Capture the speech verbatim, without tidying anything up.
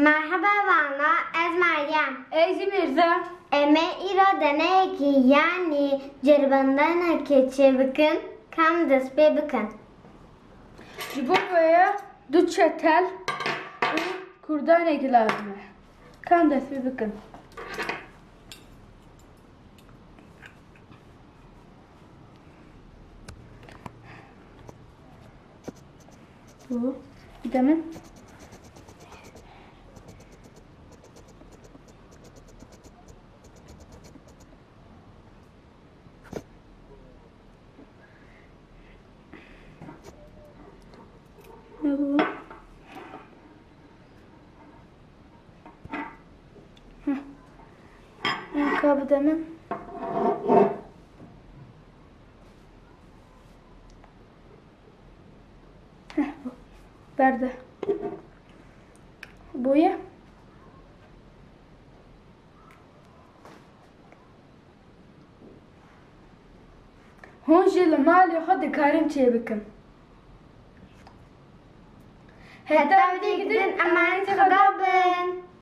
Merheba vana, ez Meryem. Ez jî Mîrza. Em ê îro deneyekî, yanî ceribandinekê çêbikin, ka em dest pê bikin. Ji bo vê ye du çetel û kurdanekî lazim e. Ka em dest pê bikin. Bide min. Ne bu? Heh. Ka bide min. Heh, bu. Berde. Bûye. Hûn jî li malê xwe dikarin çêbikin. Heta vê yekê din emanetê Xweda bin.